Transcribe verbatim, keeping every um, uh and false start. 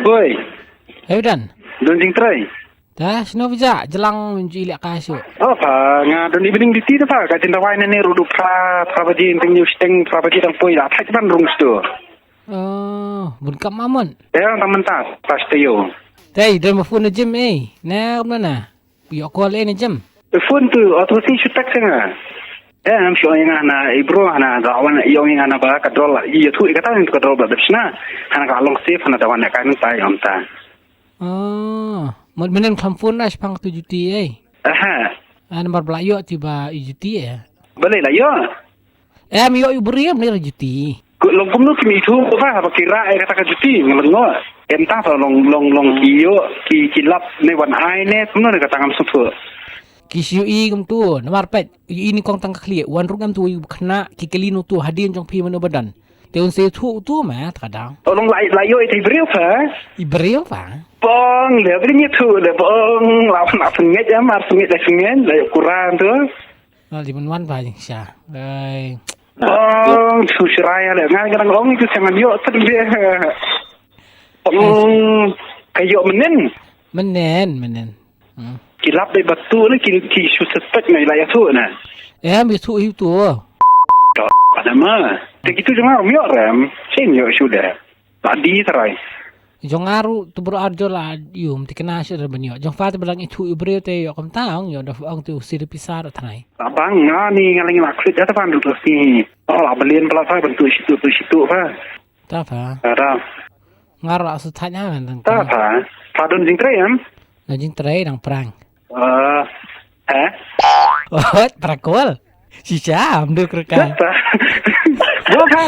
Oi. Hei, u don? Don jingtrei. Te shano phi jah? Jlang mynjur ïaleh ka shuh. Oh, pha, nga don evening duty te pha, ka jin dawai ne ne ruh duh phra, phra baje, teng ñiew shiteng, phra baje dang poi, la thait ban rung shuh. Oh, bun kam amon. Te dang mynta, pha shuh te ïoh. Te don ba phone na gym, eh? Ne, kumno na? Ïoh call eh na gym. Phone tu, auto si shu text nga. Eh, am shu ïa nga na, eh, bro, hana da wan ïa nga na ba ka dol, ïathuh ïa kata ka dol ba dep shna. Hana ka long safe, hana da wan ïa ka mynta ïa mynta. Oh, mut mynnin kham phone da shipang tu duty, eh. Aha. Ah, namar ba la ïoh ti ba i duty, eh. Balei la ïoh? Em, ïoh ïa u briew ne la duty. Ku long kumno kim ithuh ba, ba ki rah ïa kata ka duty, nga lyngngoh. Em, ta ba long, long, long ki ïoh, ki, ki lap ne wan ai ne, kumno ne kata ngam sngewthuh. Ki shu ïohi kumtu, namar peit, ïohi ni kong tang ka khlieh, wan ruh ngam tu ïoh khynnah, ki kylli no tu, hadien jong phi mano ba don. Te un sa ïathuh utu ma, ta ka daw. Oh, long la, la ïoh ïa i briew pha? I briew pha? Pong, le briew ïathuh, le pong, la pha na sngewthuh, em, ar sngewthuh, le sngewthuh, le ïoh kuran tu. Oh, li man wan pha jingshisha. Ai. Pong, su shirai, le ngan ngan ong itu jangan ïoh, tu dia. Pong, ka ïoh mynnin. Mynnin, mynnin. Hmm. Ki lap dei ba tu ne ki, ki shu suspect ne la ïathuh ne. Em, ïathuh ïa utu. To, pada ma. Te kitu jong nga ym ïoh rem. Shen ïoh shu de. Ba di trai. Jong nga ruh tu bro ar jol la ïum te kena shu de ban ïoh. Jong pha te ba dang ithuh ïa u briew te ïoh kumta ong ïoh da ong te u sir pisar trai. Ba bang nga ni nga leng la klik da ban tu si. Oh, la belian pala pha ban tu situ tu situ pha. Ta pha. Ta ta. Nga ruh la shu thait na ngan tang. Ta pha. Pha don jingtrei em? Don jingtrei dang prank. Eh, eh? Oh, prank call. Shisha, am dur kerka. Ta ta. Bo pha.